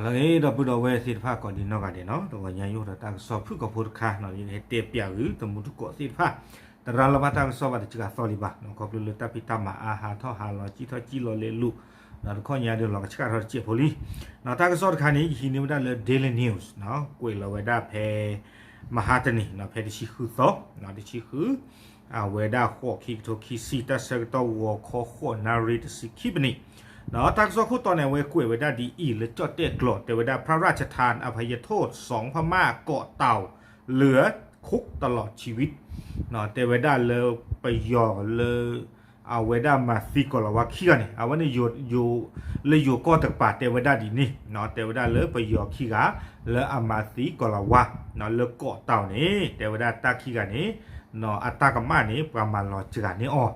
ဂီၤလၢအဂ့ၤ ဒီပုၢ်ဒီဝဲၢ်သ့ၣ်တဖၣ် ကိးဒံနီၢ်ဂၤဒဲးနီၤ, တဂီၤညါယအိၣ်ဒီးတၢ်ကစီၣ်ဖုၣ်ကိာ်ဖိတခါနီၤ, ယကဟဲတဲပျးဂုာ် တမူတကိးသ့ၣ်တဖၣ်, တရၤလီၤဘၣ်တၢ်ကစီၣ်ဘၣ်တစှၤသီလံဘၣ်နီၤ, ခီဖျိလၢတၢ်ဖံးတၢ်မၤအါဟးထီၣ်ဟးလီၤ ကံၣ်ထီၣ်ကံၣ်လီၤလဲၤလူၤ, ဒီးတခီညါဒီးလီၤကဆှၣ်ထီၣ်တစဲးဖိလံ. တၢ်ကစီၣ်တခါန့ၣ် ယဟံးန့ၢ်ဝဲဒၣ်လၢ Daily News နီၤ, ကွဲးလီၤဝဲဒၣ်ဖဲ မဟါတနံၤနီၤ, ဖဲတဆံဃုသီ, တဆံဃု အဝဲဒၣ်ဃိးခံကထိခံဆံ တၢ်ဆၢကတီၢ်ဂီၤခီဃိးနၣ်ရံၣ်တဆံခံပနံး, ဒီးတၢ်ကစီၣ်ခိၣ်တီန့ၣ် အဝဲကွဲးဝဲဒၣ်ဒ်အံၤ လၢကၠီၣ်တဲၣ်ကျိာ် တဲဝဲဒၣ် พระราชทานอภัยโทษสองพม่าเกาะเต่า เหลือคุกตลอดชีวิต တဲဝဲဒၣ်လၢပယီၤလၢ အဝဲဒၣ်မၤသံကီၤလၤဝါခံဂၤန့ၣ် အဝဲန့ၣ် လၢယိၤကီၢ်တကပၤတဲဝဲဒၣ်ဒ်န့ၣ်, တဲဝဲဒၣ်လၢပယီၤခံဂၤ လၢအမၤသံကီၤလၤဝါ လၢကီးတၢ်န့ၣ် တဲဝဲဒၣ်တၢ်ခံဂၤန့ၣ် အတၢ်ကမၣ်န့ၣ် ပှၤမၤလီၤစှၤန့ၢ်အီၤ,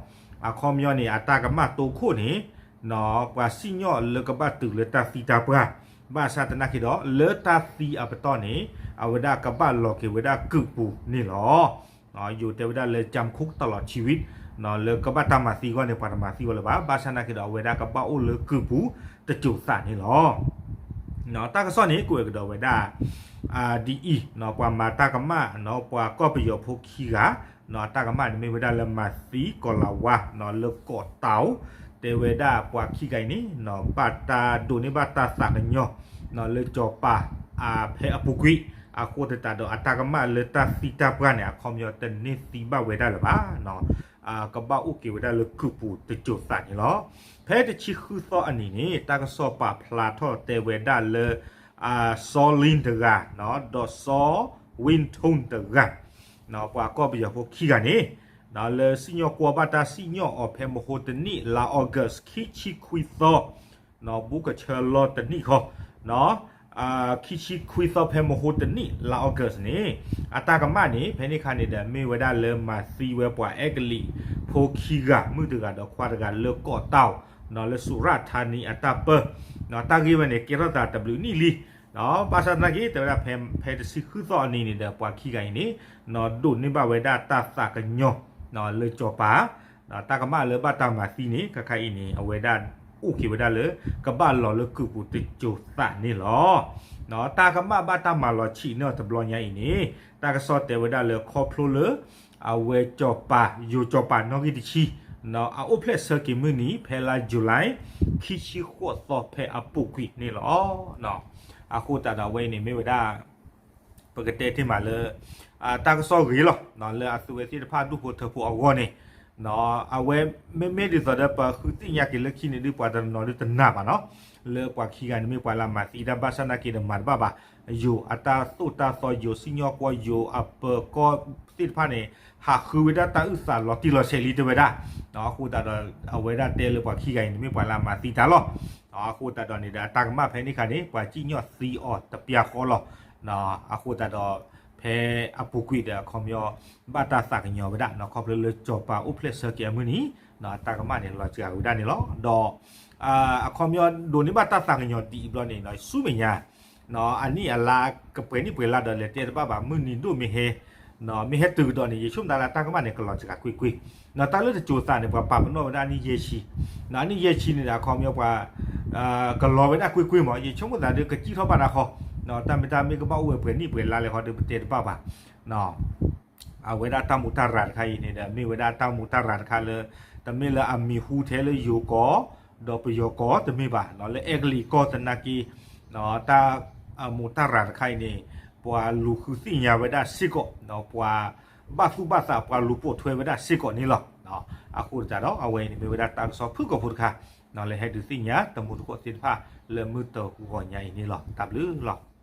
အခီပညီန့ၣ် အတၢ်ကမၣ်တိခိၣ်န့ၣ် ပှၤစံၣ်ညီၣ်လၢကဘၣ်တုၤလၢတၢ်သံတၢ်ပှၢ်, ဘၣ်ဆၣ်သနာ်က့ဒီး လၢတၢ်သံအပတီၢ်န့ၣ် အဝဲဒၣ်ကဘၣ်လီၤက့ၤဝဲဒၣ်ကုးပူၤန့ၣ်လီၤ. ယိၤတဲဝဲဒၣ်လၢ จำคุกตลอดชีวิต လၢကဘၣ်တၢ်မၤသံအဂီၢ်န့ၣ် ပှၤတမၤသံဝဲလၢၤဘၣ်, ဘၣ်ဆၣ်သနာ်က့ဒီး အဝဲဒၣ်ကဘၣ်အိၣ်လၢကုးပူၤတစိၤသးန့ၣ်လီၤ. တၢ်ကစီၣ်န့ၣ် ကွဲးကဒီးဝဲဒၣ် ဒ်အံၤ, ပှၤမၤတၢ်ကမၣ်နီၤ ပှၤကီၢ်ပယီၤဖိခံဂၤ အတၢ်ကမၣ်န့ၣ်မ့ၢ်ဝဲဒၣ်လၢမၤသံကီၤလၤဝါ လၢကီးတၢ်, တဲဝဲဒၣ်ပှၤခံဂၤအံၤန့ၣ် ဘၣ်တၢ်ဒိးန့ၢ်ဘၣ်တၢ်သးကညီၤ လၢစီၤပၤ ဖဲအပူၤကွံာ်, အဃိသတးဒီးအတၢ်ကမၣ်လၢတၢ်သံတၢ်ပှၢ်န့ၣ် အခီပညီတန့ၢ်သံဘၣ်ဝဲဒၣ်လၢၤဘၣ် ကဘၣ်အိၣ်က့ၤဝဲဒၣ်လၢကုးပူၤတစိၤသးန့ၣ်လီၤ. ဖဲတဆံဃုသီအနံၤန့ၣ် တၢ်ကစီၣ်ပာ်ဖျါထီၣ်တဲဝဲဒၣ်လၢ စီၤလ့တဂၤ ဒီးစီၤဝ့ထိတဂၤ ပှၤကီၢ်ပယီၤဖိခံဂၤန့ၣ် လၢစံၣ်ညီၣ်ကွီၢ်ဘၣ်တၢ်စံၣ်ညီၣ်အီၤဖဲမဟိတနံၣ် လါ August ခံဆံခွံသီ ဘူးကဆၢလီၤတနံၣ်ဃီ ခံဆံခွံသီဖဲမဟိတနံၣ် လါ August န့ၣ် အတၢ်ကမၣ်န့ၣ် ဖဲန့ၣ်အခါန့ၣ်ဒီး မ့ၢ်ဝဲဒၣ်လၢမၤသံဝဲပှၤအဲကလံးဖိခံဂၤ မုၣ်တဂၤဒီးခွါတဂၤလၢကီးတၢ် လၢစူၤရၣ်ထါနံအတၢ်ပၢ တၢ်ဂ့ၢ်ဝဲန့ၣ် ကဲထီၣ်သးတဘျုးနံၣ်လံ ဘၣ်ဆၣ်သနာ်က့ တဲဝဲဒၣ်ဖဲတဆံဃုသီအနံၤန့ၣ်ဒီး ပှၤခံဂၤအံၤန့ၣ် ဒိးန့ၢ်ဘၣ်ဝဲဒၣ်တၢ်သးကညီၤ လၢစီၤပၤ တၢ်ကမၣ်လၢဘၣ်တၢ်မၤသံန့ၣ် ခဲခါအံၤန့ၣ် အဝဲဒၣ်အိၣ်က့ၤဝဲဒၣ်လၢ ကဘၣ်လီၤလၢကုးပူၤတစိၤသးန့ၣ်လီၤ. တၢ်ကမၣ်ဘၣ်တၢ်မၤလီၤဆံးန့ၢ်အီၤတဘျီညါအံၤန့ၣ် တၢ်ကစီၣ်တဲဝဲဒၣ်လၢခီဖျိလၢ အဝဲစီၤပၤ ယိၤစီၤပၤနီၣ်ဂံၢ်တဆံ အအိၣ်ဖျဲၣ်ဆၢက့ၤမုၢ်နံၤ ဖဲလါ July ခံဆံဃိးသီဖဲအပူၤကွံာ်န့ၣ်လီၤ. အဃိသတးဒီးအဝဲအံၤန့ၣ်မ့ၢ်ဝဲဒၣ် ပကတဲတ့ၢ်မးလၢ တၢ်ကစီၣ်ဂ့ၤလီၤ လၢအသုဝဲသ့ၣ်တဖၣ်ဒူၣ်ဖိထၢဖိအဂီၢ်န့ၣ် အဝဲမ့မ့ၢ်ဒ်သိးဒီးပဃုသ့ၣ်ညါက့ၤလၢခံန့ၣ်ဒုး ပှၤတနီၤဒုးတနာ်ဘၣ်နီၤ လၢပှၤခံဂၤန့ၣ်မ့ၢ်ပှၤလၢအမၤသံတၢ်ဘၣ်ဆၣ်သနာ်က့ဒီးမၤတဘၣ်ဘၣ် ယိၤအတၢ်သိၣ်တၢ်သီ ယိၤစံၣ်ညီၣ်ကွီၢ် ယိၤအပၢၤကီၢ်သ့ၣ်တဖၣ်န့ၣ် ဟးဃုဝဲဒၣ်တၢ်အုၣ်သးလီၤတံၢ်လီၤဆဲးလံတဲဝဲဒၣ် အဃိသတးဒီး အဝဲဒၣ်တဲလၢပှၤခံဂၤအံၤန့ၣ်မ့ၢ်ပှၤလၢအမၤသံတၢ်လီၤ. အဃိသတးဒီးန့ၣ်ဒီး အတၢ်ကမၣ်ဖဲန့ၣ်အခါန့ၣ် ပှၤစံၣ်ညီၣ်သံအီၤတပျၢ်ဃီလီၤ. အဃိသတးဒီး ဖဲအပူၤကွံာ်ဒီးအခီပညီ ဘၣ်တၢ်သးကညီၤဝဲဒၣ် ခီဖျိလၢစီၤပၤအိၣ်ဖျဲၣ်ဆၢက့ၤအမုၢ်နံၤ အတၢ်ကမၣ်န့ၣ်လီၤစှၤဝဲဒၣ်န့ၣ်လီၤ. ဒီး အခီပညီဒိးန့ၢ်ဘၣ်တၢ်သးကညီၤဒ်အံၤဘျီန့ၣ် ဆူမဲာ်ညါ အနံၣ်အလါကပှဲၤနံၣ်ပှဲၤလါဒီးလဲၤတဲတဘၣ်ဘၣ် မုၢ်နံၤဒိၣ်မ့ၢ်ဟဲ မ့ၢ်ဟဲတုၤကဒီးန့ၣ် ယဆိကမိၣ်သးလၢတၢ်ကမၣ်န့ၣ် ကလီၤစှၤကွ့ၢ်ကွ့ၢ်. တၢ်လၢတစိၤသးန့ၣ် ပှၤပာ်ပနီၣ်ဝဲဒၣ်အနံၣ်ယဲၢ်ဆံ, အနံၣ်ယဲၢ်ဆံန့ၣ်ဒီးအခီပညီပှၤ ကလီၤဝဲဒၣ်ကွ့ၢ်ကွ့ၢ်မး ယဆိကမိၣ်သးဒီးကစံၣ်ထီၣ်ဘၣ်ဒၣ်ဃီ, တၢ်မ့ၢ်တၢ်မ့ၢ်ကဘၣ်အိၣ်ဝဲပှဲၤနံၣ်ပှဲၤလါလဲၣ်ဃီဒီးပတဲတဘၣ်ဘၣ်. အဝဲဒၣ်တၢ်မူးတၢ်ရၤတခါအံၤန့ၣ်ဒီး မ့ၢ်ဝဲဒၣ်တၢ်မူးတၢ်ရၤတခါလၢ တမ့ၢ်လၢအမံၤဟူထဲလၢယိၤကီၢ် ဒီးပယီၤကီၢ်တမ့ၢ်ဘၣ်, လၢအဲကလံးကီၢ်သနာ်က့ တၢ်မူးတၢ်ရၤတခါအံၤန့ၣ် ပှၤလူၤဃုသ့ၣ်ညါဝဲဒၣ်စ့ၢ်ကီး ပှၤဘၣ်သူၣ်ဘၣ်သး ပှၤလူၤပိာ်ထွဲဝဲဒၣ်စ့ၢ်ကီးန့ၣ်လီၤ. အဃိသတးဒီး အဝဲအံၤန့ၣ်မ့ၢ်ဝဲဒၣ်တၢ်ကစီၣ်ဖုၣ်ကိာ်ဖိတခါ လၢဟဲဒုးသ့ၣ်ညါတမူးတကိးသ့ၣ်တဖၣ် လၢမုၢ်တဂီၤညါအံၤန့ၣ်လီၤ. တၢ်ဘျုးလီၤ.